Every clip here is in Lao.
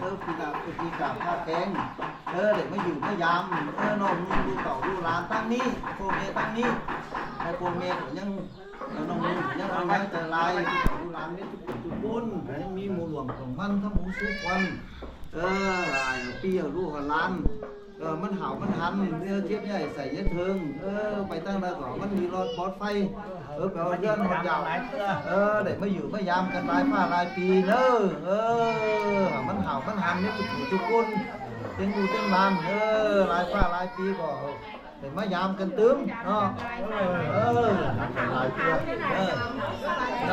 ເອີ ປີໜ້າເພິ່ນຊິກາບກາແປງ ເອີ ໄດ້ມາຢ້ຽມມາຢາມ ເອີ ນ້ອງນຸ່ງລູກເຕົ້າລູກຫຼານທາງນີ້ ພໍ່ແມ່ທາງນີ້ ແລະພໍ່ແມ່ກໍຍັງ ເອີ ນ້ອງນຸ່ງຍັງເອົາໃຈຫຼາຍ ລູກເຕົ້າລູກຫຼານມີທຸກຄົນທຸກຄົນ ຍັງມີໝູ່ຮ່ວມຂອງມັນທັງໝູ່ສຸກວັນ ເອີ ຫຼາຍປີເອົາລູກເອົາຫຼານ ເອີ ມັນຫາວມັນຫັນ ເອີ ເຈັບຢ່າໃສ່ຢ່າເຖິງ ເອີ ໄປທາງໃດກໍມັນມີລອດປອດໄຟ ເອີ ໄປຮອດເຮືອນຮອດຢາມ ເອີ ໄດ້ມາຢູ່ມາຢາມກັນຫຼາຍຟ້າຫຼາຍປີເດີ ເອີ ມັນຫາວມັນຫັນມີທຸກຜູ້ທຸກຄົນ ເຕັມໝູ່ເຕັມຫຼານ ເອີ ຫຼາຍຟ້າຫຼາຍປີກໍໄດ້ມາຢາມກັນຕື່ມເນາະ ເອີ ຫຼາຍເທື່ອ ເອີ ເອີ.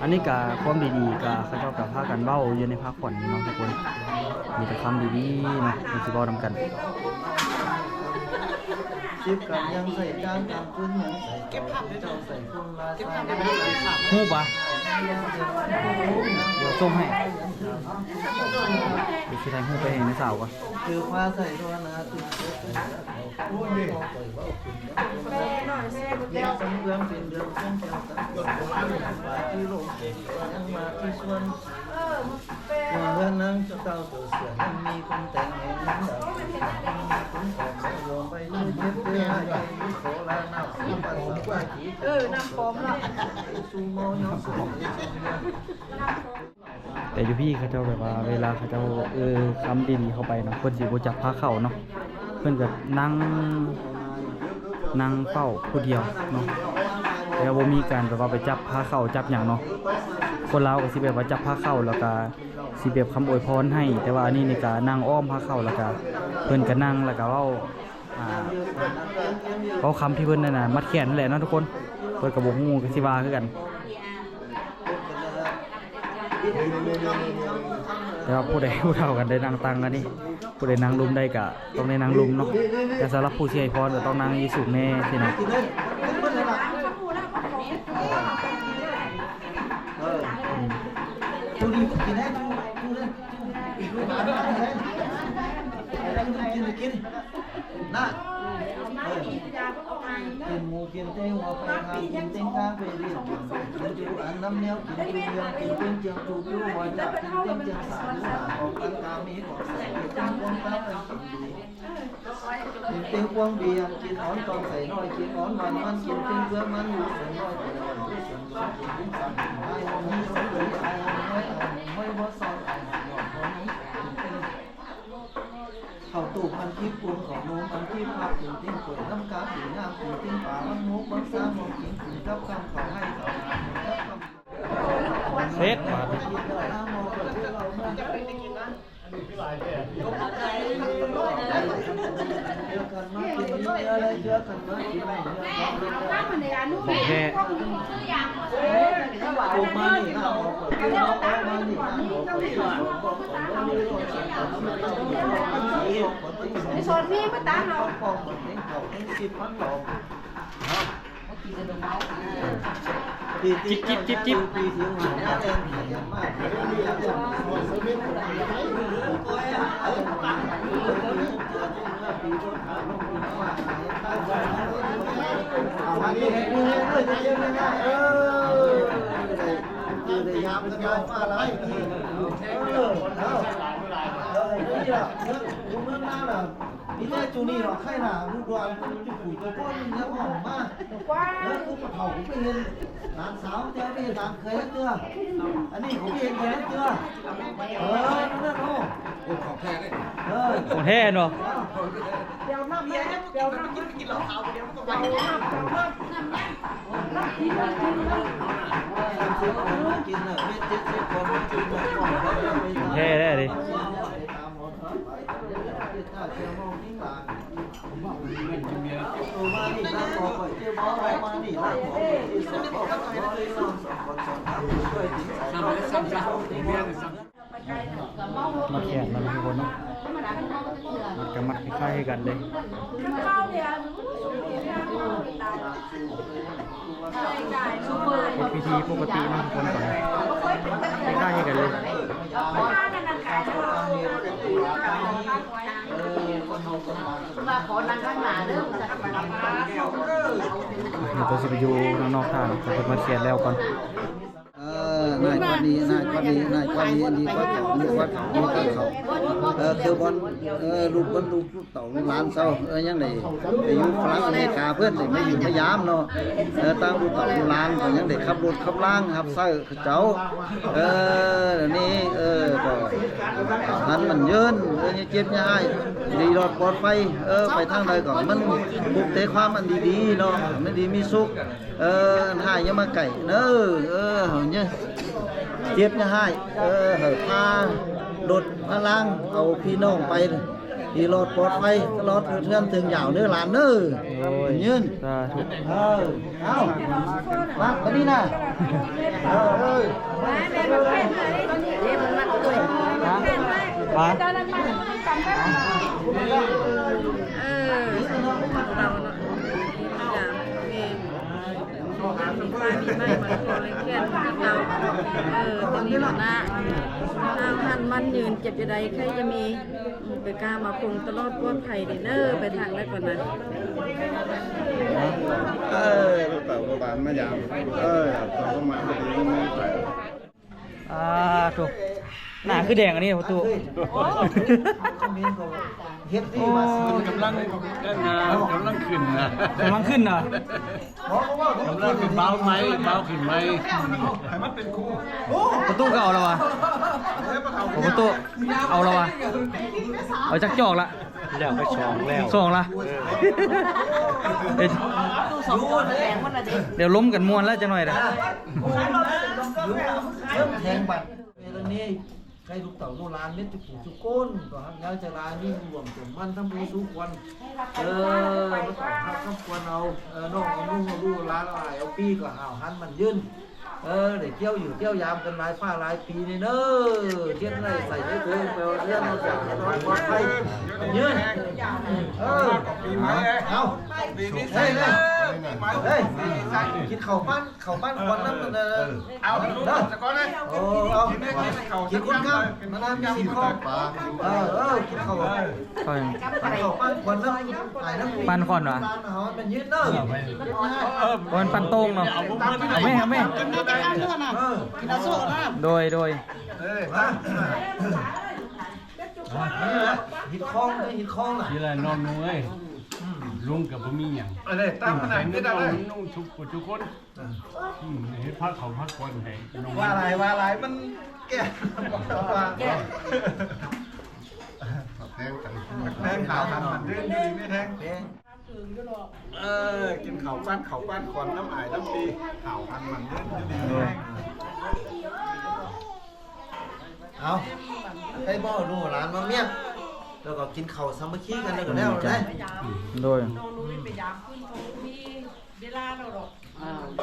ອັນນີ້ກະຄວາມດີໆ ກະເຂົາເຈົ້າກະພາກັນເວົ້າຢູ່ໃນພາກຂວັນນີ້ເນາະທຸກຄົນ ມີແຕ່ຄຳດີໆເນາະ ທີ່ຊິເວົ້ານຳກັນ. ເກັບພາບໄດ້ເຈົ້າ ເຈົ້າໃສ່ຄົນລາຊາ ເກັບພາບໄດ້ເຈົ້າ ຮູ້ປະ? ດຽວສົ່ງໃຫ້ ດຽວຊິຖ່າຍຮູບໄປໃຫ້ນ້າສາວກ່ອນ ຖືພາໃສ່ໂທລະນະ ໂອ້ຍ ແຊນໜ້ອຍ ແຊນ ສຳເບື້ອງເປັນເລື່ອງຂອງແກ້ວສັນ ທີ່ໂລກ ທີ່ສວນ ເຮືອນນາງເຈົ້າເກົ່າເຈົ້າເສືອ ຍັງມີຄົນແຕ່ງໃຫ້ນາງດາວ ຄົນອອກໄປລວມໄປເລີຍ ເກັບເວລາໃຫ້ຢູ່ຂໍລານາງ ເອີ ນາງປອມເນາະ ສູ່ໝໍຍອມ ແຕ່ຢູ່ພີ້ເຂົາເຈົ້າແບບວ່າ ເວລາເຂົາເຈົ້າເອີຄຳດີໆເຂົ້າໄປເນາະ ເພິ່ນຊິບໍ່ຈັບພາເຂົ້າເນາະ ເພິ່ນກໍນັ່ງ ນັ່ງເຝົ້າຜູ້ດຽວເນາະ ແຕ່ວ່າບໍ່ມີການແບບວ່າໄປຈັບພາເຂົ້າຈັບຫຍັງເນາະ. ຄົນລາວກໍຊິແບບວ່າຈັບພາເຂົ້າ ແລ້ວກໍຊິແບບຄຳອວຍພອນໃຫ້ ແຕ່ວ່າອັນນີ້ນີ້ກໍນັ່ງອ້ອມພາເຂົ້າ ແລ້ວກໍເພິ່ນກໍນັ່ງ ແລ້ວກໍເວົ້າ ອ່າ ເວົ້າຄຳທີ່ເພິ່ນນັ້ນນະ ມັດແຂນນັ້ນແຫຼະເນາະທຸກຄົນ ເພິ່ນກໍບໍ່ຮູ້ກໍຊິວ່າຄືກັນ. ແຕ່ວ່າຜູ້ໃດ ຜູ້ເຖົ້າກັນໄດ້ນັ່ງຕັ່ງອັນນີ້ ຜູ້ໃດນັ່ງລຸ່ມໄດ້ກະຕ້ອງໄດ້ນັ່ງລຸ່ມເນາະ ແຕ່ສຳລັບຜູ້ຊິໃຫ້ພອນກໍຕ້ອງນັ່ງຢູ່ສູງແດ່ຊີ້ນະ. ກິນໝູກິນເຕັງ ເອົາໄປຫາກິນເຕັງກາງໄປລຽນ ກິນຢູ່ອັນນຳແນວ ກິນຢູ່ເຮືອນ ກິນເປັນຈຽງ ຈູຢູ່ມອຍຈາກ ກິນເຕັງຈຽງສາ ຢູ່ໜ້າອອກກັນກາມີຂອງໃສ່ ກິນເຕັງກວາງຕາເປັນກິນດີ ກິນເຕັງກວາງເບຍ ກິນອ່ອນຕອນໃສ່ນ້ອຍ ກິນອ່ອນຫວານມັນ ກິນເຕັງເບືອມັນ ຢູ່ສວນນ້ອຍ ໄປນອນຢູ່ສວນຫຼວງ ກິນເຕັງສາ ກິນໄປຫ້ອງນີ້ ຫ້ອງນີ້ ອ້າຍຫ້ອງນ້ອຍ ອ້າຍຫ້ອງນ້ອຍ ບໍ່ຊອນ ອ້າຍຫ້ອງນ້ອຍ ຫ້ອງນີ້ ກິນເຕັງ ເຂົ້າຕົ້ມອັນກິນປຸງ ເຂົ້າໜົມອັນກິນພັບ ກິນເຕັງກ້ວຍນ້ຳກາ ກິນງາມ ກິນເຕັງປາ ມັນໝູກ ມັນສາ ມັນກິນ ກິນກັບຄຳ ເຂົ້າໄຮ່ເຂົ້ານາ ກິນກັບຄຳ ເສັດບາດນີ້ ກິນເຂົ້ານ້ຳໝໍ້ ເຂົ້າເຂົ້າເຂົ້າ ເຈົ້າໄດ້ໄດ້ກິນນະ ເດີນກັນມາກິນເນື້ອ ເດີນກັນມາກິນເນື້ອ ຂອງແທ້ ໄປສອນມີມາຕາເຮົາ ຈິບ ຈິບ ຈິບ ຈິບ. ມີແຕ່ຈຸນີ້ດອກ ໃຄໜ້າລູກຫຼານເພິ່ນຢູ່ຜູ້ເຈົ້າ ພໍ່ມັນຍັງອອກມາ ເອີ ຄືປະເຖົ້າ ກູໄປເຫັນຫຼານສາວ ແຕ່ໄປເຫັນຫຼານເຂີຍເທື່ອ ອັນນີ້ກູໄປເຫັນເທື່ອ ເອີ ນັ້ນເນາະ ໂອ້ ຂອງແທ້ເດ້ ເອີ ຂອງແທ້ເນາະ ເອີ ໄປເອົານ້ຳ ໄປເອົານ້ຳ ໄປເອົານ້ຳ ໄປເອົານ້ຳ ໄປເອົານ້ຳ ກິນເລີຍ ເມັດເຈັດສິບຄົນ ກິນເລີຍ ແທ້ແທ້ເດ້. ມັດແຂນມັນທຸກຄົນເນາະ ມັດກະມັດຄ້າຍໆກັນເດ້ ເຮັດພິທີປົກກະຕິເນາະທຸກຄົນ ຕອນນີ້ຄ້າຍໆກັນເລີຍ ວ່າຂໍນັ່ງຂ້າງໜ້າເດີ ມັນກໍຊິໄປຢູ່ນອກທາງ ເພິ່ນມັດແຂນແລ້ວກ່ອນ. ເອີ ນາຍກວດນີ້ ນາຍກວດນີ້ ນາຍກວດນີ້ ອັນນີ້ກວດເຂົ້າ ອັນນີ້ກວດເຂົ້າ ອັນນີ້ກວດເຂົ້າ ເອີ ຄືບ່ອນ ເອີ ລູກເພິ່ນ ລູກເຕົ້າ ລູກຫຼານເຊົາ ເອີ ຍັງໄດ້ໄປຢູ່ຝຣັ່ງອາເມລິກາ ເພິ່ນໄດ້ມາຢ້ຽມມາຢາມເນາະ ເອີ ຕ່າງລູກເຕົ້າ ລູກຫຼານກໍຍັງໄດ້ຂັບລົດຂັບລາງ ຮັບໃຊ້ເຂົາເຈົ້າ ເອີ ນີ້ ເອີ ກໍໃຫ້ມັນຍືນ ເອີ ຢ່າເຈັບຢ່າໄຫ້ ດີລອດປອດໄພ ເອີ ໄປທາງໃດກໍມັນພົບແຕ່ຄວາມອັນດີໆເນາະ ມັນດີມີສຸກ. ເອີ ອັນຮ້າຍຢ່າມາໃກ້ເດີ ເອີ ເຮົາເນຍ ເຈັບຢ່າຮ້າຍ ເອີ ໃຫ້ພາລົດພາລາງ ເອົາພີ່ນ້ອງໄປ ໃຫ້ລອດປອດໄພ ຕະຫຼອດເຖິງເຮືອນເຖິງຍາວເດີຫຼານເດີ ໂອ້ຍ ຍືນ ສາທຸ ເອີ ເອົາ ມາບັດນີ້ນະ ເອີ ມາ ມາ ມາ ເອີ ເອົາເນາະ ມີໝາກມີໄມ້ມາຂໍແລກແຄນກັບເຮົາ ເອີ ຕົວນີ້ລະນະ ເຮົາຫັ້ນໝັ້ນຍືນ ເຈັບຢ່າໄດ້ ໄຂ້ຢ່າມີ ອືມ ໄປກ້າມາຄົງຕະຫຼອດປອດໄພເດີ ໄປທາງໃດກ່ອນນະ ເອີ ມາຢາມ ເອີ ເຈົ້າກໍມາພໍດີ ມັນໄປ ອ່າ ໂທ້ ໜ້າຄືແດງອັນນີ້ປະຕູ ເຮັດດີວ່າ ໂອ້ ກຳລັງ ກຳລັງຂຶ້ນນະ ກຳລັງຂຶ້ນນະ ກຳລັງຂຶ້ນ ບ່າວໃໝ່ ບ່າວຂຶ້ນໃໝ່ ໃຫ້ມັນເປັນຄູ່ ປະຕູກໍເອົາລະວະ ໂອ້ ປະຕູເອົາລະວະ ເອົາຈັກຈອກລະ ແລ້ວໄປສອງແລ້ວ ສອງລະ ເອີ ເອີ ດຽວລົມກັນມ່ວນແລ້ວຈັກໜ້ອຍລະ ແທງບັດ ໃຫ້ລູກເຕົ້າລູກຫຼານເມັດທຸກຜູ້ທຸກຄົນ ກໍຮັກຍາຍຈະຫຼາຍ ມີບຸນຮ່ວມສົມມັນທັງໝູ່ສູ່ຄວນ ເອີ ມາຕ້ອງຮັກຄຳຄວນເອົາ ເອີ ນ້ອງເອົານຸ່ງເອົາລູກເອົາຫຼານ ເອົາອ້າຍເອົາປີ ກໍຫ້າວຫັນໝັ້ນຍືນ ເອີ ໄດ້ທ່ຽວຢູ່ທ່ຽວຢາມກັນຫຼາຍຟ້າຫຼາຍປີນີ້ເດີ ທຽນໄດ້ໃສ່ໄດ້ເທີງ ແປວ່າເຮືອນເຮົາຈະປອດໄພ ຍືນ ເອີ ເອົາ ເຮີ້ຍ ເຮີ້ຍ ກິນເຂົ້າປັ້ນ ເຂົ້າປັ້ນຄວັນນຳ ເອີ ເອົາ ເດີ ສະກ່ອນເລີຍ ໂອ້ ເອົາ ກິນເຂົ້າ ກິນຄົນເຂົ້າ ມານຳກິນຂອງ ເອີ ເອີ ກິນເຂົ້າ ເຂົ້າຫຍັງ ເຂົ້າປັ້ນຄວັນນຳ ອ້າຍນຳ ປັ້ນຄວັນຫວາ ເຮົາມັນຍືນເດີ ເອີ ບໍ່ແມ່ນປັ້ນໂຕ່ງເນາະ ເອົາແມ່ ເອົາແມ່ ກິນໄດ້ແຕ່ຄຳເທົ່ານັ້ນ ເອີ ກິນເອົາໂຊກນຳ ໂດຍ ໂດຍ ເອີ ມາ ເຮັດຂອງ ເຮັດຂອງນະ ນີ້ແຫຼະນ້ອງໜູເອີຍ ລຸງກໍບໍ່ມີຫຍັງ ເອີ ຕາມຂະໜາດນີ້ໄດ້ ນຸ່ງທຸກຜູ້ທຸກຄົນ ເອີ ອືມ ເຮັດພາເຂົ້າພາຄວັນໃຫ້ນ້ອງ ວ່າຫຼາຍ ວ່າຫຼາຍ ມັນແກ່ ແກ່ ແພງກັນ ແພງຂາວກັນ ມັນເດີນຢູ່ດີມີແຮງ ເອີ ກິນເຂົ້າປັ້ນ ເຂົ້າປັ້ນຄວັນນຳອ້າຍນຳປີ ເຂົ້າປັ້ນມັນເດີນຢູ່ດີມີແຮງ ເອົາ ໃຫ້ເວົ້າລູກຫຼານມາມຽກ ແລ້ວກໍກິນເຂົ້າສາມັກຄີກັນ ແລ້ວກໍແລ້ວໄດ້ ໂດຍ ນ້ອງນຸ້ຍໄປຢາມຄືນ ເຂົາບໍ່ມີເວລາແລ້ວດອກ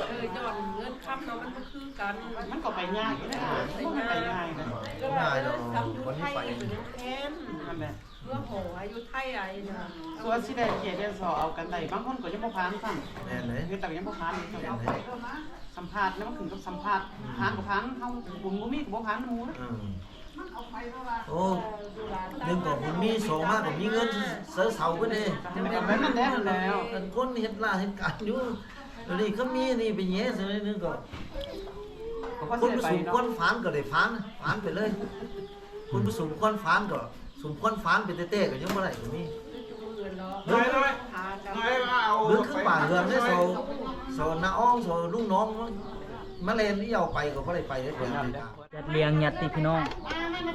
ເອີ ຍ້ອນເງິນຄຳເນາະ ມັນບໍ່ຄືກັນ ມັນກໍໄປຍາກຢູ່ເດ້ ໄປຍາກ ໄປງ່າຍເນາະ ງ່າຍດອກ ຄົນທີ່ໄປແມ່ນ ຫັ້ນແຫຼະ ເພື່ອຂໍອາຍຸໄທອາຍນະ ສ່ວນຊິໄດ້ເກດໄດ້ສໍເອົາກັນໄດ້ ບາງຄົນກໍຍັງບໍ່ຜ່ານຊ້ຳ ແມ່ນເລີຍ ເຮັດແລ້ວຍັງບໍ່ຜ່ານ ແມ່ນເລີຍ ສຳພາດນະ ມັນຂຶ້ນກັບສຳພາດ ອືມ ຜ່ານກໍຜ່ານ ເຮົາບຸນບໍ່ມີກໍບໍ່ຜ່ານນຳໝູ່ນະ ອືມ ໂອ້ ໜຶ່ງກໍບຸນມີ ສອງມາກໍມີເງິນເສີເສົາເພິ່ນເດ້ ແມ່ນແລ້ວ ອັນຄົນເຮັດລາເຮັດການຢູ່ ດຽວນີ້ກໍມີອັນນີ້ໄປແຍ່ໃສ່ໜຶ່ງກໍ ຄົນບໍ່ສົມຄວນຝານກໍໄດ້ຝານ ຝານໄປເລີຍ ຄົນບໍ່ສົມຄວນຝານກໍສົມຄວນຝານໄປແທ້ໆ ກໍຍັງບໍ່ໄດ້ກໍມີ ເບິ່ງຄືປ່າເຮືອນເດ້ ເຂົາ ເຂົານ້າອອງ ເຂົາລຸງນ້ອງ ມາແລ່ນອີ່ເອົາໄປກໍບໍ່ໄດ້ໄປເດ້ ຈັດລຽງຍາດຕິພີ່ນ້ອງ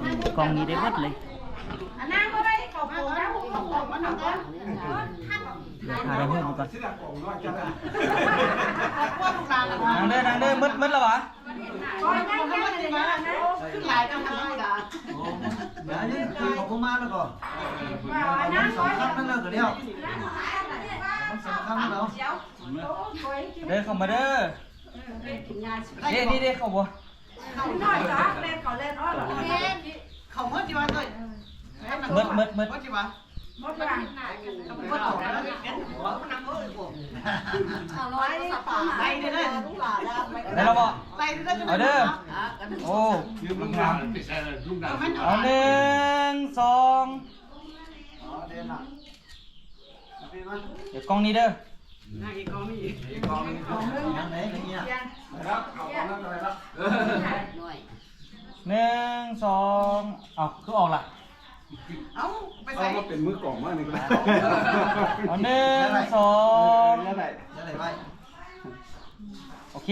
ອືມ ກ່ອງນີ້ໄດ້ເບິດເລີຍ ອັນນັ້ນບໍ່ໄດ້ເຂົ້າກົງນະ ເຂົ້າກົງມັນນະ ດຽວຖ່າຍຮູບກ່ອນ ນັ່ງເດີ ນັ່ງເດີ ໝົດ ໝົດແລ້ວຫວາ? ຄືຫຼາຍກັນທຳມະດາ ດຽວນີ້ຄືເຂົາບໍ່ມາແລ້ວກໍ ອັນນັ້ນສຳຄັນນັ້ນແລ້ວກໍແລ້ວ ມັນສຳຄັນແລ້ວ ເດີ ເຂົ້າມາເດີ ເດ້ ນີ້ເດ້ ເຂົ້າບໍ່? ເຂົ້າໜ້ອຍຈ້າ ແລ່ນເຂົ້າແລ່ນອອກ ເຂົ້າໝົດຕິວ່າ ເອີຍ ໝົດ ໝົດ ໝົດ ໝົດຕິວ່າ ໝົດແລ້ວ ໝົດແລ້ວ ເອົາຮ້ອຍສະຕາງ ໄດ້ເດີ ໄດ້ແລ້ວບໍ່? ໄດ້ເດີ ເອົາເດີ ໂອ້ ງາມ ເອົາ ໜຶ່ງ ສອງ ດຽວກ້ອງນີ້ເດີ ນາງອີກກ້ອງນີ້ ອີກກ້ອງນີ້ ໜຶ່ງ ສອງ ເອົ້າ ຄືອອກລະ ເອົ້າ ໄປໃສ ເອົາ ມາເປັນມືກ້ອງມານີ້ກໍໄດ້ ເອົາ ໜຶ່ງ ສອງ ໄດ້ ໄດ້ໄວ້ ໂອເຄ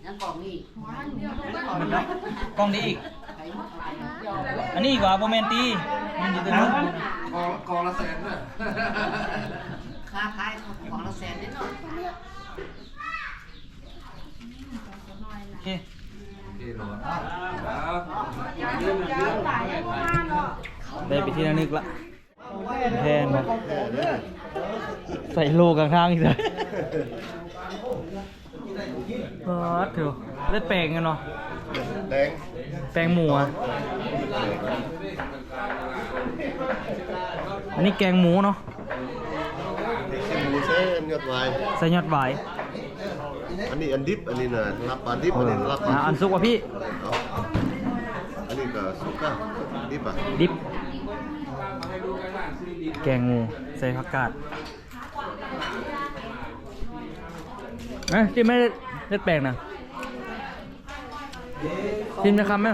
ຍັງກ້ອງນີ້ ກ້ອງນີ້ອີກ ອັນນີ້ອີກຫວາ ບໍ່ແມ່ນຕິ ມັນຢູ່ຕົວນັ້ນ ກ້ອງ ກ້ອງລະແສນເດີ ຄ່າຂາຍກ້ອງລະແສນເດ້ເນາະ ໂອເຄ ໂອເຄເນາະ ໄດ້ເປັນທີ່ລະນຶກລະ. ແພງບໍ່ ໃສ່ໂລກາງທາງອີກ ປາດໂທ້ ໄດ້ແປງກັນເນາະ ແປງ ແປງໝູ ອັນນີ້ແກງໝູເນາະ ນີ້ຊິໝູໃສ່ຍອດຫວາຍ ໃສ່ຍອດຫວາຍ. ອັນນີ້ອັນດິບ ອັນນີ້ນະ ລາບປາດິບ ອັນນີ້ລາບປາ ອ່າ ອັນສຸກວ່າພີ່ ເອົາ ອັນນີ້ກໍສຸກນະ ດິບອະ ດິບ ແກງໝູໃສ່ຜັກກາດ ເ ເອີ ຊິມເລີດແປ້ງນະ ຊິມຈະຄຳແມ່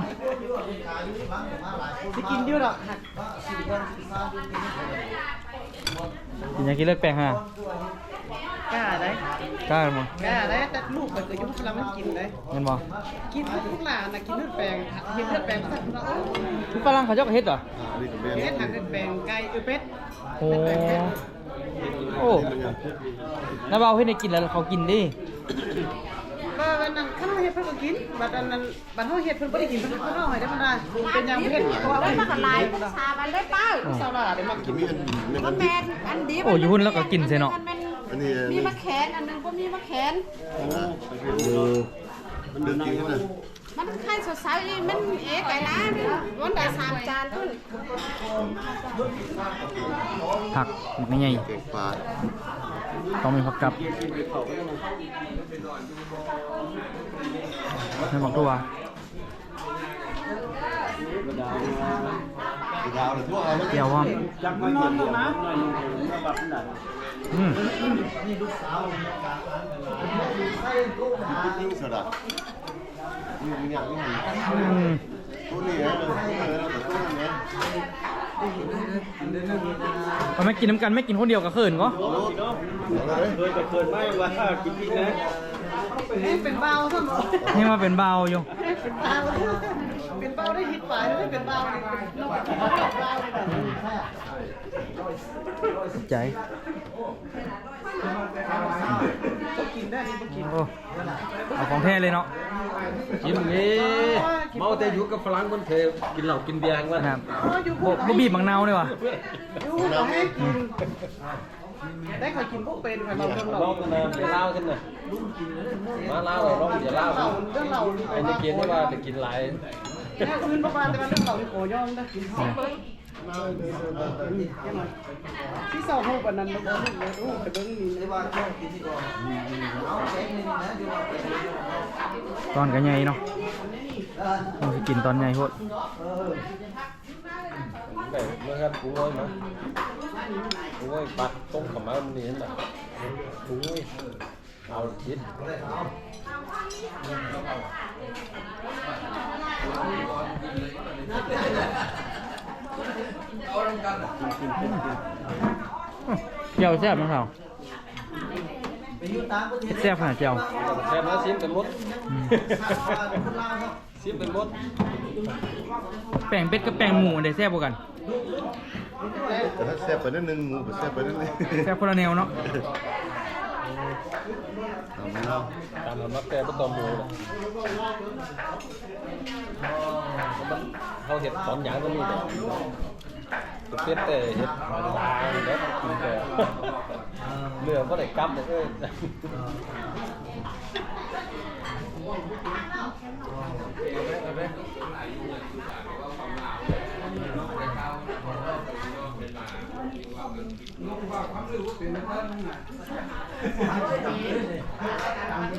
ຊິກິນຢູ່ດອກ ກິນຫຍັງ ກິນເລືອດແປງຫາ ກ້າໄດ໋ ກ້າບໍ່ ກ້າໄດ໋ ແຕ່ລູກຂ້ອຍກໍຢູ່ພະລັງມັນກິນໄດ໋ ແມ່ນບໍ່ ກິນ ລູກຫຼານນະກິນເລືອດແປງ ເຮັດເລືອດແປງໃສ່ພຸ້ນນະ ໂອ້ຍ ຝຣັ່ງເຂົາເຈົ້າກໍເຮັດເຫາະ ເຮັດຫາເລືອດແປງໄກ່ ເອີ ເປັດ ໂອ້ ເລືອດແປງເປັດ ໂອ້ ນ້າບ່າວເຮັດໃຫ້ກິນແລ້ວເຂົາກິນເດ້ ວ່າອັນນັ້ນ ຄັນເຮົາເຮັດເພິ່ນກໍກິນ ບັດອັນນັ້ນ ບັດເຮົາເຮັດເພິ່ນບໍ່ໄດ້ກິນ ເພິ່ນເອົາໃຫ້ໄດ້ ເພິ່ນວ່າເປັນຫຍັງເຮັດ ເພາະວ່າເພິ່ນມັນກໍຫຼາຍ ສາມອັນໄດ້ປ້າ ສາວຫຼ້າໄດ້ມັກກິນ ມັນແມ່ນອັນດີ ໂອ້ ຢູ່ພຸ້ນລາວກໍກິນໃສ່ເນາະ ອັນນີ້ ມີໝາກແຂນອັນໜຶ່ງ ບໍ່ມີໝາກແຂນ ມັນໄຄສດໆອີກ ມັນເອໄກຫຼາຍ ວັນໃດສາມຈານພຸ້ນ ຜັກໝາກໃຫຍ່ ແກງປາ ຕ້ອງມີຜັກກັບ ໃສ່ໝາກຖົ່ວ ແຈ່ວພ້ອມ ອືມ ອືມ ເອົາແມ່ກິນນຳກັນ ແມ່ກິນຄົນດຽວກໍເຂີນກໍ ເຂີນກໍເຂີນມາວ່າກິນອີກນະ ເປັນບ່າວຊ້ຳ ຍັງວ່າເປັນບ່າວຢູ່ ເປັນບ່າວ ເປັນບ່າວໄດ້ທິດປາຍ ໄດ້ເປັນບ່າວນີ້ ເປັນບ່າວນີ້ ໃຈ ໂອ້ ເອົາຂອງແທ້ເລີຍເນາະ ກິນເດ້ ເມົາແຕ່ຢູ່ກັບຝຣັ່ງ ມັນເຄີຍກິນເຫຼົ້າກິນເບຍ ວ່າ ບໍ່ ບໍ່ບີບໝາກນາວເລີຍຫວາ ຢູ່ໃຫ້ກິນ ໄດ້ຂ້ອຍກິນບໍ່ເປັນ ຂ້ອຍເວົ້າເລື່ອງເຫຼົ້າ ເວົ້ານະ ເບຍລາວຊັ້ນນະ ມາລາວລອງເບຍລາວ ເລື່ອງເຫຼົ້າ ໄອ້ນີ້ເກນວ່າໄດ້ກິນຫຼາຍ ແນວອື່ນບໍ່ວ່າ ແຕ່ວ່າເລື່ອງເຫຼົ້ານີ້ຂໍຍອມເດີ ຊິເຊົາຮູບອັນນັ້ນ ຮູບ ຮູບໃຫ້ເບິ່ງນີ້ ຕອນກໍໃຫຍ່ເນາະ ມັນຊິກິນຕອນໃຫຍ່ໂພດ ໄດ້ເມື່ອກັນປູເອີຍມາ ປູເອີຍ ປັດຕົງເຂົ້າມາມື້ນີ້ຫັ້ນນະ ປູເອີຍ. ເອົາກິນ ແຈ່ວແຊບເນາະ ແຊບຂະໜາດແຈ່ວ ແຊບນະ ຊີມກັນໝົດ ອືມ ຊີມໄປໝົດ ແປ້ງເປັດກັບແປ້ງໝູອັນໃດແຊບກວ່າກັນ? ແຊບໄປໜ້ອຍໜຶ່ງ ໝູກໍແຊບໄປໜ້ອຍໜຶ່ງ ແຊບຄົນລະແນວເນາະ ຕາມມັນມັກແຕ່ບໍ່ຕ້ອງໝູນະ ເຮົາເຮັດຕອນຫຍັງກໍມີແຕ່ ເປັດແຕ່ເຮັດບາງໆແບບກິນແຕ່ເນື້ອບໍ່ໄດ້ກັບເລີຍ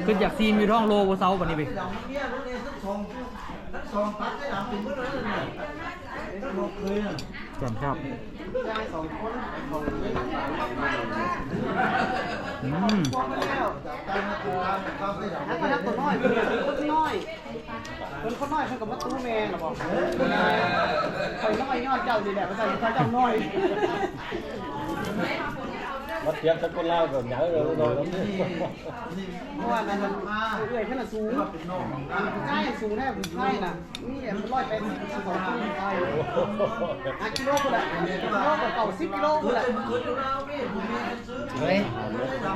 ຄືຢາກຊີມຢູ່ທ້ອງໂລບໍ່ເຊົາບັດນີ້ເວີຍ ແຈ່ມແຊບ ອືມ ແລ້ວກໍນັບຕົວນ້ອຍ ຕົວນ້ອຍ ເພິ່ນຄົນນ້ອຍເພິ່ນກໍມາຕູ້ແມ່ລະບໍ ຂ້ອຍນ້ອຍຍ້ອນເຈົ້ານີ້ແຫຼະ ວ່າຊັ້ນ ເຈົ້ານ້ອຍ ມາທຽບກັບຄົນລາວກໍໃຫຍ່ເລີຍເນາະ ເພາະວ່ານັ້ນ ເອື້ອຍເພິ່ນນະສູງ ຜູ້ຊາຍສູງແທ້ ຜູ້ຊາຍນະ ມີອັນຮ້ອຍແປດສິບ ສອງ ກິໂລພຸ້ນແຫຼະ ກິໂລກໍເກົ້າສິບກິໂລພຸ້ນແຫຼະ ເຮີ້ຍ ເລື່ອງ ເອົາ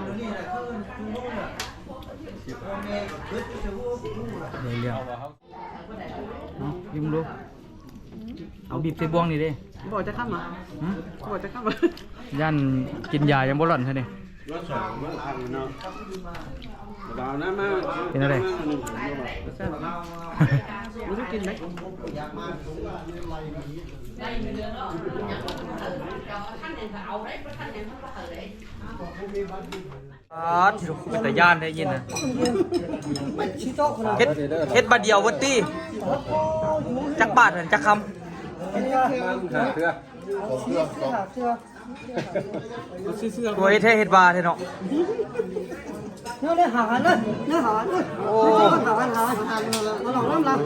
ຍິງດູ ເອົາບີບໃສ່ບ່ວງນີ້ເດ້ ບໍ່ຈັກຄຳຫວາ? ຫຶ? ບໍ່ຈັກຄຳຫວາ? ຢ້ານກິນຢາຍັງບໍ່ຫຼອນຊະເດ້ ລອດສອງ ລອດທາງເນາະ ດາວນະມາ ເປັນຈັ່ງໃດ? ບໍ່ໄດ້ກິນເດ້ ອາ ເປັນຕາຢ້ານແທ້ຍິນນະ ເຮັດ ເຮັດບາດດຽວເບິດຕິ ຈັກບາດຫັ້ນ ຈັກຄຳ? ຫ້າເທື່ອ ໂອ້ຍ ເຮັດແທ້ເຮັດວ່າແທ້ເນາະ. ເນາະ ໄດ້ຫາຫາເນາະ ໄດ້ຫາຫາເນາະ ໂອ້ ຫາຫາຫາ ມາລອງນຳລາວ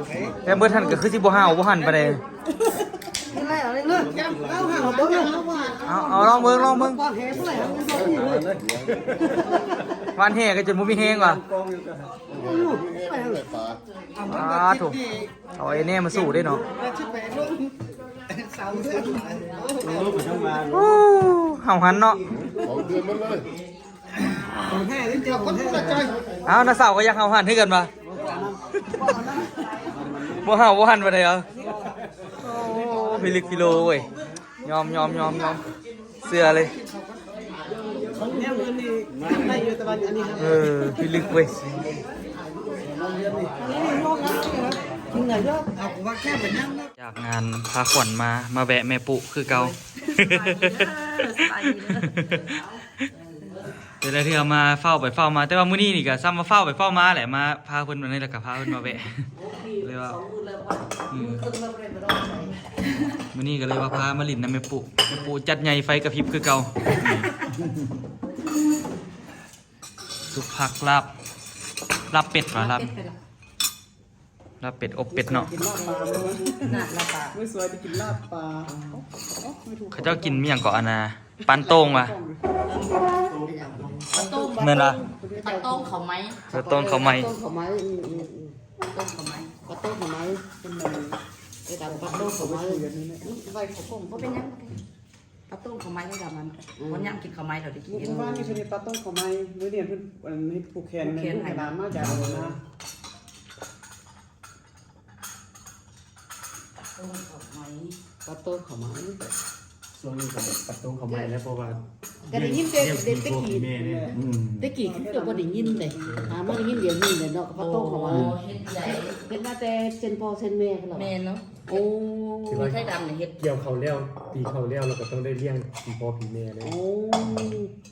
ແຕ່ເບິດຫັ້ນກໍຄືຊິບໍ່ຫ້າວບໍ່ຫັນປານໃດ ເຮັດໄດ້ເອົາເລີຍເນາະ ເອົາຫາເບິ່ງເນາະ ເອົາ ເອົາລອງເບິ່ງ ລອງເບິ່ງ ວານແຫບໍ່ໄດ້ຫາ ວານແຫກໍຈົນບໍ່ມີແຮງວ່າ ອາໂທ້ ເອົາໄອ້ແນ່ມາສູ້ເດ້ເນາະ ໂອ້ ເຮົາຫັນເນາະ ຂອງເດືອນມັນເລີຍ ຂອງແທ້ເດ້ເຈົ້າ ຂອງແທ້ເດ້ ເອົາ ນ້າສາວກໍຢາກເຮົາຫັນຄືກັນວ່າ ບໍ່ເຮົາບໍ່ຫັນປານໃດເອົາ ໂອ້ ພິລຶກພິໂລເວີຍ ຍອມ ຍອມ ຍອມ ຍອມ ເຊື່ອເລີຍ ເອີ ພິລຶກເວີຍ ຈາກງານພາຂວັນມາ ມາແວະແມ່ປຸຄືເກົ່າ ແຕ່ລະເທື່ອມາຟ້າວໄປຟ້າວມາ ແຕ່ວ່າມື້ນີ້ນີ້ກໍຊ່ຳວ່າຟ້າວໄປຟ້າວມາແຫຼະ ມາພາເພິ່ນ ອັນນີ້ແລ້ວກໍພາເພິ່ນມາແວະ ເລີຍວ່າ ອືມ ມື້ນີ້ກໍເລີຍວ່າພາມາຫຼິ້ນນຳແມ່ປຸ ແມ່ປຸຈັດໃຫຍ່ໄຟກະພິບຄືເກົ່າ ສຸກຜັກລາບ ລາບເປັດຫວາ ລາບ ລາບເປັດ ອົບເປັດເນາະ ກິນລາບປາ ມື້ສວຍໄດ້ກິນລາບປາ ເຂົາເຈົ້າກິນອີ່ຫຍັງເກາະ ອັນນ່າ ປານໂຕ່ງຫວາ ປາໂຕ້ງ ແມ່ນລະ ປາໂຕ້ງເຂົ້າໄມ້ ປາໂຕ້ງເຂົ້າໄມ້ ປາໂຕ້ງເຂົ້າໄມ້ ອືມ ອືມ ອືມ ປາໂຕ້ງເຂົ້າໄມ້ ປາໂຕ້ງເຂົ້າໄມ້ ເປັນໄດ້ ໄປດຳປາໂຕ້ງເຂົ້າໄວ້ ໄວ້ເຂົ້າກົງ ບໍ່ເປັນຫຍັງ ປາໂຕ້ງເຂົ້າໄມ້ ໄວ້ດຳມັນ ອືມ ວັນຍາມກິນເຂົ້າໄມ້ ເຮົາໄດ້ກິນ ມື້ວານນີ້ເພິ່ນເຮັດປາໂຕ້ງເຂົ້າໄມ້ ມື້ນີ້ເພິ່ນເຮັດຜູກແຂນ ຜູກແຂນໃຫ້ ໃຫ້ຫຼານມາຈາກນັ້ນນະ ປາໂຕ້ງເຂົ້າໄມ້ ປາໂຕ້ງເຂົ້າໄມ້ ຊ່ວງນີ້ກໍປາໂຕ້ງເຂົ້າໄມ້ແລ້ວ ເພາະວ່າ ກໍໄດ້ຍິນແຕ່ ແຕ່ ແຕ່ກີ້ ແມ່ນີ້ ອືມ ແຕ່ກີ້ຄືຈະບໍ່ໄດ້ຍິນເດ້ ຫາມາໄດ້ຍິນດຽວນີ້ແຫຼະເນາະ ປາໂຕ້ງເຂົ້າໄມ້ ໂອ້ ເຮັດໃຫຍ່ ເຮັດມາແຕ່ເຊັ່ນພໍ່ເຊັ່ນແມ່ພຸ້ນລະ ແມ່ນເນາະ ໂອ້ ຄືວ່າໄທດຳນີ້ເຮັດ ກ່ຽວເຂົ້າແລ້ວ ຕີເຂົ້າແລ້ວ ແລ້ວກໍຕ້ອງໄດ້ລ້ຽງຜີພໍ່ຜີແມ່ເດ້ ໂອ້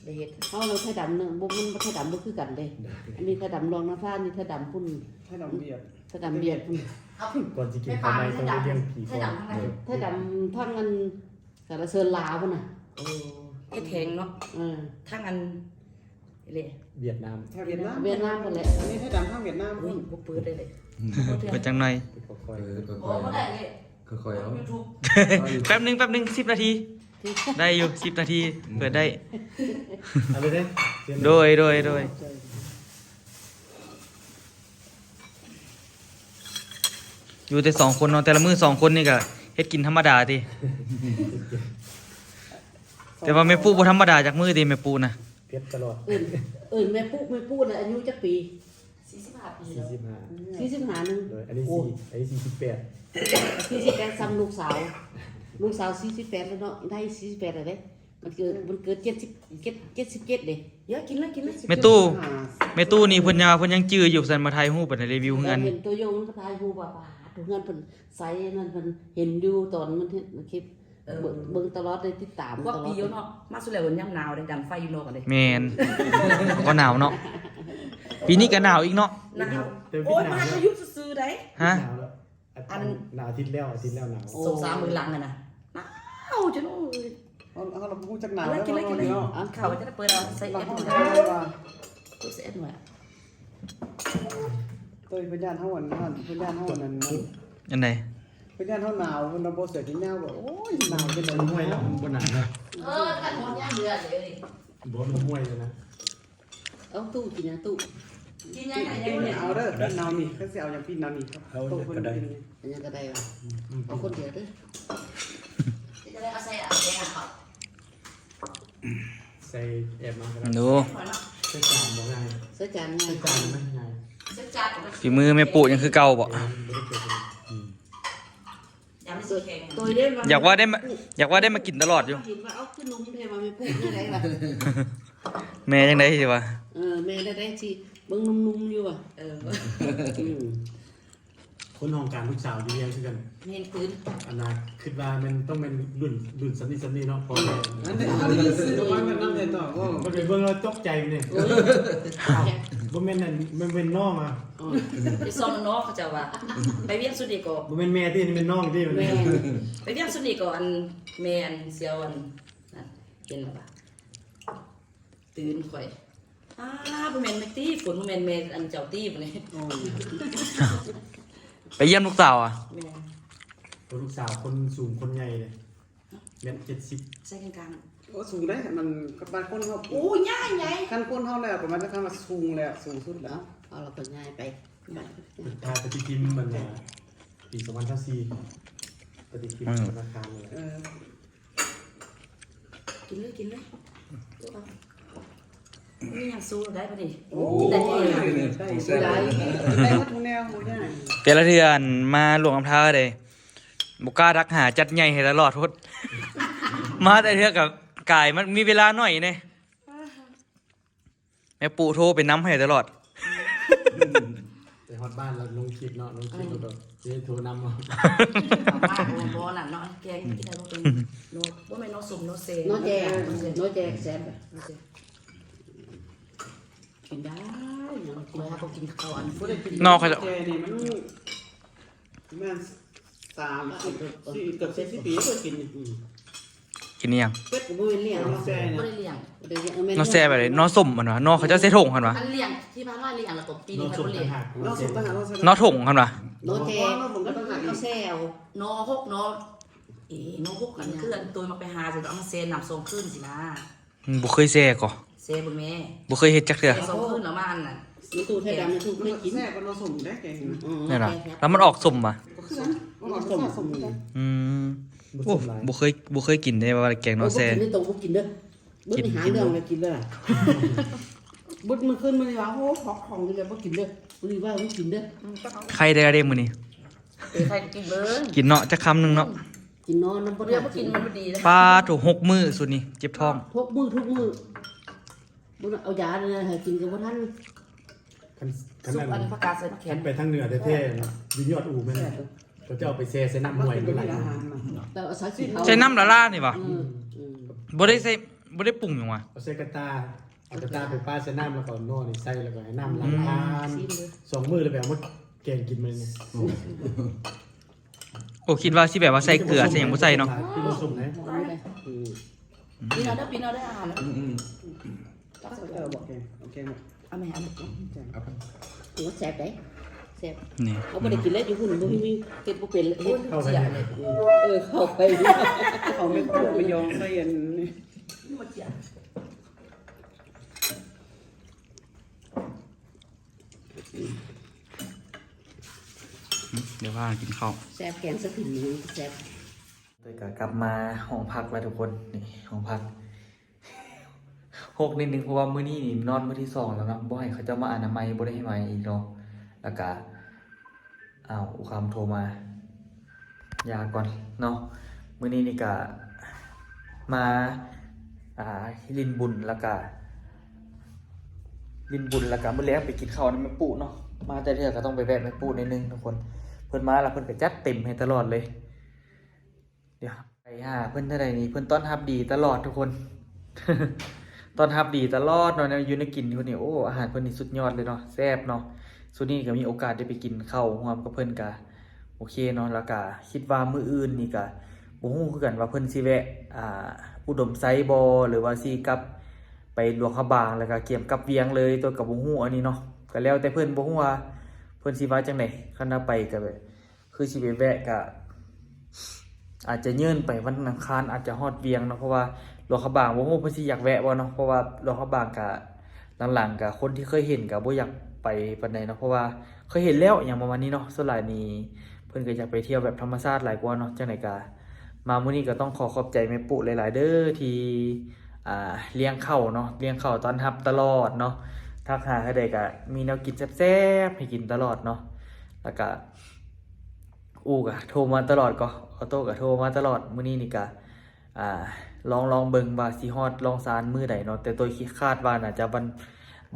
ໄດ້ເຮັດ ເຮົາແລ້ວໄທດຳເນາະ ບໍ່ ມັນ ໄທດຳບໍ່ຄືກັນເດ້ ອັນນີ້ໄທດຳລອງນາຊາ ນີ້ໄທດຳພຸ້ນ ໄທດຳວຽດ ໄທດຳວຽດພຸ້ນ ກ່ອນຊິກິນເຂົ້າໃໝ່ຕ້ອງໄດ້ລ້ຽງຜີກ່ອນ ໄທດຳທາງອັນສາລະເຊີນລາວພຸ້ນນະ ໂອ້ ເຮັດແຮງເນາະ ເອີ ທາງອັນ ເລ ຫວຽດນາມ ຫວຽດນາມ ຫວຽດນາມພຸ້ນແຫຼະ ອັນນີ້ໄທດຳທາງຫວຽດນາມ ອຸ້ຍ ພຸ້ນ ບໍ່ເປີດໄດ້ເລີຍ ອືມ ເປີດຈັ່ງໜ້ອຍ ເອີ ຄ່ອຍໆ ເອີ ເປີດ ເອົາບໍ່ໄດ້ເລີຍ ຄ່ອຍໆ ເອົາ ຢູທູບ ແປັບໜຶ່ງ ແປັບໜຶ່ງ ສິບນາທີ ໄດ້ຢູ່ ສິບນາທີ ເປີດໄດ້ ເອົາເລີຍເດ້ ໂດຍ ໂດຍ ໂດຍ ຢູ່ແຕ່ສອງຄົນເນາະ ແຕ່ລະມື້ສອງຄົນນີ້ກະເຮັດກິນທຳມະດາຕິ ແຕ່ວ່າແມ່ປຸບໍ່ທຳມະດາຈັກມື້ຕິ ແມ່ປຸນະ ເຮັດຕະຫຼອດ ເອີ້ນ ເອີ້ນແມ່ປຸ ແມ່ປຸນະ ອາຍຸຈັກປີ? ສີ່ສິບຫ້າປີ ສີ່ສິບຫ້າ ສີ່ສິບຫ້າ ໜຶ່ງ ໂດຍ ອັນນີ້ ໂອ້ ສີ່ ອັນນີ້ສີ່ສິບແປດ ສີ່ສິບແປດ ຊ່ຳລູກສາວ ລູກສາວສີ່ສິບແປດແລ້ວເນາະ ໄດ້ສີ່ສິບແປດແລ້ວເດ້ ມັນເກີດ ມັນເກີດເຈັດສິບເຈັດ ເຈັດສິບເຈັດເດ້ ເອີ ກິນເລີຍ ກິນເລີຍ ແມ່ຕູ້ ແມ່ຕູ້ນີ້ເພິ່ນຍັງ ເພິ່ນຍັງຈື່ຢູ່ ຊັ້ນມາຖ່າຍຮູບ ອັນ ຣີວິວເຮືອນ ເຫັນຕົວຢ່າງມັນກໍຖ່າຍຮູບວ່າ ປາໂທ້ ເຮືອນເພິ່ນໃສນັ້ນ ເພິ່ນເຫັນຢູ່ຕອນມັນເຮັດຄລິບ ເອີ ເບິ່ງ ເບິ່ງຕະຫຼອດເລີຍ ຕິດຕາມຕະຫຼອດ ກວ່າປີຢູ່ເນາະ ມາສຸດແລ້ວມັນຍາມໜາວເດ້ ດັງໄຟຢູ່ນອກເດ້ ແມ່ນ ເຮົາກໍໜາວເນາະ ປີນີ້ກໍໜາວອີກເນາະ ໜາວ ໂອ້ຍ ມາກໍຢູ່ຊື່ໆໄດ໋ ຮະ ໜາວແລ້ວ ອັນ ໜາວ ອາທິດແລ້ວ ອາທິດແລ້ວໜາວ ສອງສາມມື້ຫຼັງຫັ້ນນະ ໜາວຈົນ ໂອ້ຍ ເຮົາ ເຮົາລະບໍ່ຮູ້ຈັກໜາວ ກິນເລີຍ ກິນເລີຍ ເອົາ ເຂົ້າຈະໄດ້ເປີດເອົາ ໃສ່ແອັບ ເອົາ ໃສ່ແອັບໜ້ອຍ ໂອ້ຍ ເພິ່ນຢ້ານເຮົາອັນນັ້ນ ເພິ່ນຢ້ານເຮົາອັນນັ້ນ ອັນໃດ ເພິ່ນຢ້ານເຮົາໜາວ ເພິ່ນລະບໍ່ເສື້ອແຂນຍາວ ໂອ້ຍ ໜາວເປັນ ມັນຫ້ວຍເນາະ ມັນບໍ່ໜາວເນາະ ເອີ ຄັນຮ້ອນຍາມເດືອນເລີຍ ບໍ່ ມັນຫ້ວຍເລີຍນະ ເອົາຕູ້ກິນຫຍັງຕູ້ ກິນຫຍັງ ກິນຫຍັງ ເອົາເດີ ປີ້ນເອົານີ້ ຄັນຊິເອົາຫຍັງປີ້ນເອົານີ້ ເອົາຫຍັງກໍໄດ້ ເອົາຫຍັງກໍໄດ້ຫວາ ອືມ ເອົາຄົນດຽວເດີ ຈະໄດ້ເອົາໃສ່ອັນແກງເອົາ ໃສ່ແອບມາກໍໄດ້ ດູ ໃສ່ຈານບໍ່ງ່າຍ ໃສ່ຈານງ່າຍ ໃສ່ຈານມັນງ່າຍ ໃສ່ຈານ ຝີມືແມ່ປຸຍັງຄືເກົ່າບໍ່ ເອີ ບໍ່ໄດ້ເກີດ ອືມ ຢາກວ່າໄດ້ມາ ຢາກວ່າໄດ້ມາກິນຕະຫຼອດຢູ່ ເຫັນວ່າເອົາຄືໜຸ່ມແທ້ວ່າແມ່ປຸແນວໃດວະ ແມ່ຈັ່ງໃດຊິວ່າ ເອີ ແມ່ແນວໃດຊິເບິ່ງໜຸ່ມໆຢູ່ວ່ະ ເອີ ອືມ ຄົນຫ້ອງການລູກສາວຢູ່ວຽງຄືກັນ ແມ່ນຄື ອັນນ່າ ຄິດວ່າແມ່ນຕ້ອງແມ່ນລຸ້ນ ລຸ້ນສ່ຳນີ້ສ່ຳນີ້ເນາະ ພໍ່ແມ່ ອັນນີ້ ອັນນີ້ຊື້ອອກມາແມ່ນນຳແທ້ຕົວະ ໂອ້ ມັນໄປເບິ່ງແລ້ວຕົກໃຈນີ້ ໂອ້ຍ ອ້າວ ບໍ່ແມ່ນນັ້ນ ແມ່ນ ແມ່ນນ້ອງອະ ອໍ ໄປສ່ອງນ້ອງເຂົາເຈົ້າວ່າ ໄປວຽງສຸດນີ້ກໍ ບໍ່ແມ່ນແມ່ຕິ ນີ້ແມ່ນນ້ອງຕິ ແມ່ນ ໄປວຽງສຸດນີ້ກໍອັນ ແມ່ນ ສຽວອັນ ນັ້ນ ເຫັນແລ້ວວ່າ ຕື່ນຂ້ອຍ ອ້າ ບໍ່ແມ່ນແມ່ຕີ ຝົນ ບໍ່ແມ່ນແມ່ອັນເຈົ້າຕີບໍ່ນີ້. ໂອ້ຍ ໄປຢ້ຽມລູກສາວອະ? ແມ່ນ. ໂອ້ ລູກສາວຄົນສູງຄົນໃຫຍ່ເດ້ ແມັດເຈັດສິບ ໃສ່ກາງໆ. ໂອ້ ສູງເດ້ ມັນກັບບ້ານຄົນເຮົາ. ໂອ້ ໃຫຍ່ໆ ຄັນຄົນເຮົາແລ້ວ ປະມານ ຄັນວ່າສູງແລ້ວ ສູງສຸດແລ້ວ ເອົາ ລະກໍຍ້າຍໄປ. ຖ່າຍປະຕິທິມມັນນະ ປີສອງພັນຊາວສີ່ ປະຕິທິມ ອືມ ທະນາຄານນີ້ແຫຼະ. ເອີ ກິນເລີຍ ກິນເລີຍ ມີຫຍັງສູ້ໄດ້ປະນີ້? ໂອ້ຍ ໄດ້ ໄດ້ ໄດ້ໝົດທຸກແນວ ບໍ່ຍາກ. ແຕ່ລະເທື່ອ ອັນ ມາຫຼວງນ້ຳທາເດ້ ບໍ່ກ້າທັກຫາ ຈັດໃຫຍ່ໃຫ້ຕະຫຼອດພຸ້ນ. ມາແຕ່ເທື່ອກໍກາຍ ມັນມີເວລາໜ້ອຍເດ້. ແມ່ປູໂທໄປນຳໃຫ້ຕະຫຼອດ. ໄປຮອດບ້ານແລ້ວລົງຄລິບເນາະ ລົງຄລິບແລ້ວກໍຊິໂທນຳເນາະ. ບໍ່ນັ້ນເນາະ ແກງກິນໄດ້ບໍ່ເປັນ ບໍ່ແມ່ນໜໍ່ສົ້ມ ໜໍ່ແຊ ໜໍ່ແຈ ໜໍ່ແຈແຊບ. ກິນໄດ້ ຫຍັງກິນ ຂ້ອຍກໍກິນເຂົ້າອັນ ໜໍ່ ແຈນີ້ມັນ ປະມານສາມສິບ ເກືອບສີ່ສິບປີບໍ່ໄດ້ກິນ. ອືມ ກິນອີ່ຫຍັງ? ເປັດກໍບໍ່ແມ່ນລ້ຽງ ໜໍ່ແຊນະ ບໍ່ໄດ້ລ້ຽງ ບໍ່ໄດ້ລ້ຽງ. ເອີ ແມ່ນ ໜໍ່ແຊແບບໃດ? ໜໍ່ສົ້ມຫັ້ນຫວາ? ໜໍ່ເຂົາເຈົ້າໃສ່ຖົງຫັ້ນຫວາ? ອັນລ້ຽງທີ່ຜ່ານມາລ້ຽງ ແລ້ວກໍປີນີ້ເຂົາບໍ່ລ້ຽງ. ໜໍ່ສົ້ມຕ່າງຫາກ ໜໍ່ສົ້ມຕ່າງຫາກ ໜໍ່ແຊ. ໜໍ່ຖົງຫັ້ນຫວາ? ໜໍ່ແຈ ໜໍ່ແຊ ໜໍ່ຫົກ ໜໍ່ ເອີ ໜໍ່ຫົກ ອັນຄືອັນໂຕມັກໄປຫາ ຊິເອົາມາແຊ່ນ້ຳສອງຄືນຊີ້ນະ. ອືມ ບໍ່ເຄີຍແຊ່ກໍ ແຊ່ເບິ່ງແດ່. ບໍ່ເຄີຍເຮັດຈັກເທື່ອ ແຊ່ສອງຄືນແລ້ວມາອັນນັ້ນ ມີຕູ້ໄທດຳ ມີຕູ້ເຄີຍກິນ ແຊບກວ່າໜໍ່ສົ້ມເດ້ແກງ. ອືມ ແມ່ນຫວາ? ແຊບ ແຊບ ແລ້ວມັນອອກສົ້ມຫວາ? ມັນສົ້ມ ມັນສົ້ມ. ອືມ ໂອ້ ບໍ່ເຄີຍ ບໍ່ເຄີຍກິນເດ້ ວ່າແກງໜໍ່ແຊ. ໂອ້ ບໍ່ກິນເດ້ ຕ້ອງບໍ່ກິນເດີ ເບິດນີ້ຫາເລື່ອງແລ້ວກິນເດີ. ເບິດມື້ຄືນມື້ນີ້ວ່າ ໂອ້ ຂອງຂອງນີ້ແຫຼະບໍ່ກິນເດີ ມື້ນີ້ວ່າບໍ່ກິນເດີ. ອືມ ໄຂ່ໄດ້ເດ້ມື້ນີ້ ເອີ ໄຂ່ກໍກິນເບິ່ງ ກິນເນາະ ຈັກຄຳໜຶ່ງເນາະ. ອືມ ກິນນອນນຳບໍ່ໄດ້ ບໍ່ກິນມັນບໍ່ດີເດ້. ປາໂທ້ ຫົກມື້ຊຸດນີ້ເຈັບທ້ອງ ຫົກມື້ທຸກມື້. ບໍ່ໄດ້ເອົາຢາໃຫ້ກິນກໍບໍ່ທັນ. ຄັນ ຄັນ ສຸກອັນ ອັນ ຜັກກາດໃສ່ໝາກແຂນ ໄປທາງເໜືອແທ້ໆນະ ຢູ່ຍອດອູແມ່ນ ແຊບເດ້ ເຂົາເຈົ້າເອົາໄປແຊ່ໃສ່ນ້ຳຫ້ວຍ ມັນໄຫຼ. ແລ້ວເອົາໃສ່ຂີ້ເຖ້າ ໃສ່ນ້ຳລະລານີ້ຫວາ? ອືມ ອືມ ບໍ່ໄດ້ໃສ່ ບໍ່ໄດ້ປຸງຫຍັງຫວາ? ເອົາໃສ່ກະຕ່າ ເອົາກະຕ່າໄປປາໃສ່ນ້ຳ ແລ້ວກໍເອົາໜໍ່ນີ້ໃສ່ ແລ້ວກໍໃຫ້ນ້ຳຫຼາຍ ອືມ ທານ ຊິມເບິ່ງ ສອງມື້ແລ້ວໄປເອົາມາແກງກິນມັນ. ໂອ້ ໂອ້ ຄິດວ່າຊິແບບວ່າໃສ່ເກືອໃສ່ຫຍັງບໍ່ໃສ່ເນາະ. ກິນສົ້ມໄດ້. ອືມ ກິນເອົາເດີ ກິນເອົາເດີ ອາຫານ. ອືມ ອືມ ເອົາບໍ່ແກງ ເອົາແກງບໍ່? ເອົາແມ່ ເອົາແມ່ ເອົາໄປ ໂອ້ ແຊບເດ້ ແຊບ. ນີ້ ເຮົາບໍ່ໄດ້ກິນແລ້ວຢູ່ພຸ້ນ ບໍ່ມີ ເຮັດບໍ່ເປັນ ເຮັດເຈົ້າເລີຍ. ເອີ ເຂົ້າໄປ ເຂົ້າແມ່ນ ເຂົ້າໄປຢອງໃສ່ອັນນີ້. ອືມ ດຽວພາກັນກິນເຂົ້າ ແຊບ ແກງສະຖິນນີ້ແຊບ. ເຕີຍກໍກັບມາຫ້ອງພັກແລ້ວທຸກຄົນ ນີ້ຫ້ອງພັກ ຮົກນິດໜຶ່ງ ເພາະວ່າມື້ນີ້ນີ້ນອນມື້ທີສອງແລ້ວເນາະ ບໍ່ໃຫ້ເຂົາເຈົ້າມາອະນາໄມ ບໍ່ໄດ້ໃຫ້ມາອີກເນາະ. ແລ້ວກະ ອ້າວ ອຸຄຳໂທມາ ຢ່າກ່ອນເນາະ. ມື້ນີ້ນີ້ກະມາ ອ່າ ຫຼິ້ນບຸນ ແລ້ວກະຫຼິ້ນບຸນ ແລ້ວກະມື້ແລງໄປກິນເຂົ້ານຳແມ່ປູເນາະ. ມາແຕ່ເທື່ອກໍຕ້ອງໄປແວະແມ່ປູໜ້ອຍໜຶ່ງທຸກຄົນ ເພິ່ນມາແລ້ວເພິ່ນກໍຈັດເຕັມໃຫ້ຕະຫຼອດເລີຍ. ດຽວໄປຫາເພິ່ນເທື່ອໃດນີ້ ເພິ່ນຕ້ອນຮັບດີຕະຫຼອດທຸກຄົນ ຕ້ອນຮັບດີຕະຫຼອດເນາະ. ແນວຢູ່ແນວກິນເພິ່ນນີ້ ໂອ້ ອາຫານເພິ່ນນີ້ສຸດຍອດເລີຍເນາະ ແຊບເນາະ. ຊຸດນີ້ກໍມີໂອກາດໄດ້ໄປກິນເຂົ້າຮ່ວມກັບເພິ່ນ ກະໂອເຄເນາະ. ແລ້ວກະຄິດວ່າມື້ອື່ນນີ້ກະບໍ່ຮູ້ຄືກັນວ່າເພິ່ນຊິແວະ ອ່າ ອຸດົມໄຊບໍ່ ຫຼືວ່າຊິກັບໄປຫຼວງພະບາງ ແລ້ວກະກຽມກັບວຽງເລີຍ ໂຕກໍບໍ່ຮູ້ອັນນີ້ເນາະ. ກະແລ້ວແຕ່ເພິ່ນ ບໍ່ຮູ້ວ່າເພິ່ນຊິວ່າຈັ່ງໃດ. ຄັນວ່າໄປກະແບບ ຄືຊິໄປແວະກະອາດຈະເຍີ້ນໄປວັນອັງຄານ ອາດຈະຮອດວຽງເນາະ. ເພາະວ່າຫຼວງພະບາງ ບໍ່ຮູ້ເພິ່ນຊິຢາກແວະບໍ່ເນາະ ເພາະວ່າຫຼວງພະບາງກະຫຼັງໆກະຄົນທີ່ເຄີຍເຫັນກະບໍ່ຢາກໄປປານໃດເນາະ ເພາະວ່າເຄີຍເຫັນແລ້ວ ຫຍັງປະມານນີ້ເນາະ. ສ່ວນຫຼາຍນີ້ເພິ່ນກະຢາກໄປທ່ຽວແບບທຳມະຊາດຫຼາຍກວ່າເນາະ. ຈັ່ງໃດກະມາມື້ນີ້ກໍຕ້ອງຂໍຂອບໃຈແມ່ປຸຫຼາຍໆເດີ ທີ່ ອ່າ ລ້ຽງເຂົ້າເນາະ ລ້ຽງເຂົ້າຕ້ອນຮັບຕະຫຼອດເນາະ. ທັກຫາເທື່ອໃດກະມີແນວກິນແຊບໆໃຫ້ກິນຕະຫຼອດເນາະ. ແລ້ວກະ ອູກະໂທມາຕະຫຼອດ ກໍ ອອໂຕ້ກະໂທມາຕະຫຼອດ. ມື້ນີ້ນີ້ກະ ອ່າ ລອງ ລອງເບິ່ງວ່າຊິຮອດລ່ອງຊານມື້ໃດເນາະ ແຕ່ໂຕຄິດ ຄາດວ່າໜ້າຈະວັນ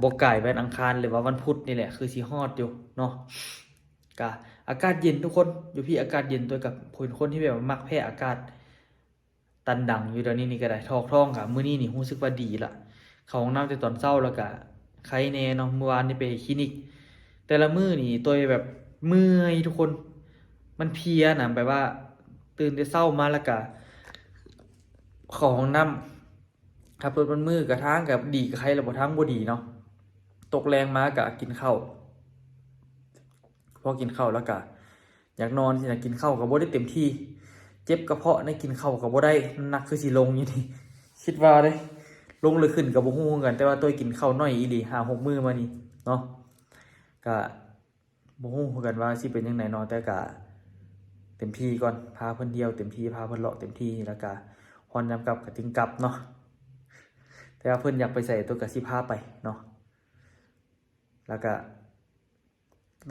ບໍ່ກາຍວັນອັງຄານ ຫຼືວ່າວັນພຸດນີ້ແຫຼະ ຄືຊິຮອດຢູ່ເນາະ. ກະອາກາດເຢັນທຸກຄົນ ຢູ່ພີ້ອາກາດເຢັນ ໂຕກະເປັນຄົນທີ່ແບບວ່າມັກແພ້ອາກາດ ຕັນດັງຢູ່ດຽວນີ້ນີ້ກໍໄດ້ ຖອກທ້ອງກໍມື້ນີ້ນີ້ຮູ້ສຶກວ່າດີລະ ເຂົ້າຫ້ອງນ້ຳແຕ່ຕອນເຊົ້າ ແລ້ວກໍໄຄແດ່ເນາະ. ມື້ວານນີ້ໄປຄລີນິກ ແຕ່ລະມື້ນີ້ໂຕຍແບບເມື່ອຍທຸກຄົນ ມັນເພຍນະ ແບບວ່າຕື່ນແຕ່ເຊົ້າມາ ແລ້ວກໍເຂົ້າຫ້ອງນ້ຳ ຂັບລົດມັນມື້ ກະທາງກໍດີ ກະໄຄແລ້ວບໍ່ ທາງບໍ່ດີເນາະ. ຕົກແລງມາກະກິນເຂົ້າ ພໍກິນເຂົ້າແລ້ວກະຢາກນອນຊີ້ນະ ກິນເຂົ້າກະບໍ່ໄດ້ເຕັມທີ່ ເຈັບກະເພາະໃນກິນເຂົ້າກະບໍ່ໄດ້ ນ້ຳໜັກຄືຊິລົງຢູ່ນີ້ ຄິດວ່າເດ້ ລົງຫຼືຂຶ້ນກະບໍ່ຮູ້ຄືກັນ ແຕ່ວ່າໂຕ້ຍກິນເຂົ້າໜ້ອຍອີ່ຫຼີ ຫ້າຫົກມື້ມານີ້ເນາະ ກະບໍ່ຮູ້ຄືກັນວ່າຊິເປັນຈັ່ງໃດເນາະ ແຕ່ກະເຕັມທີ່ກ່ອນ ພາເພິ່ນທ່ຽວເຕັມທີ່ ພາເພິ່ນເລາະເຕັມທີ່ ແລ້ວກະຮອດຍາມກັບກະຈຶ່ງກັບເນາະ ແຕ່ວ່າເພິ່ນຢາກໄປໃສໂຕ້ຍກະຊິພາໄປເນາະ ແລ້ວກະ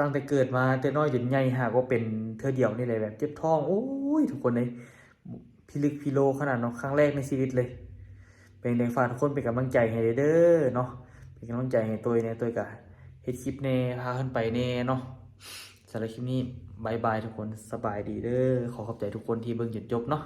ຕັ້ງແຕ່ເກີດມາແຕ່ນ້ອຍຈົນໃຫຍ່ຫາກໍເປັນເທື່ອດຽວນີ້ແຫຼະ ແບບເຈັບທ້ອງ ໂອ້ຍ ທຸກຄົນເອີຍ ພິລຶກພິໂລຂະໜາດເນາະ ຄັ້ງແລກໃນຊີວິດເລີຍ ເປັນຈັ່ງໃດ ຝາກທຸກຄົນເປັນກຳລັງໃຈໃຫ້ເດີ້ເນາະ ເປັນກຳລັງໃຈໃຫ້ໂຕ້ຍແດ່ ໂຕ້ຍກະເຮັດຄລິບແດ່ ພາເພິ່ນໄປແດ່ເນາະ ສຳລັບຄລິບນີ້ບາຍບາຍທຸກຄົນ ສະບາຍດີເດີ້ ຂໍຂອບໃຈທຸກຄົນທີ່ເບິ່ງຈົນຈົບເນາະ.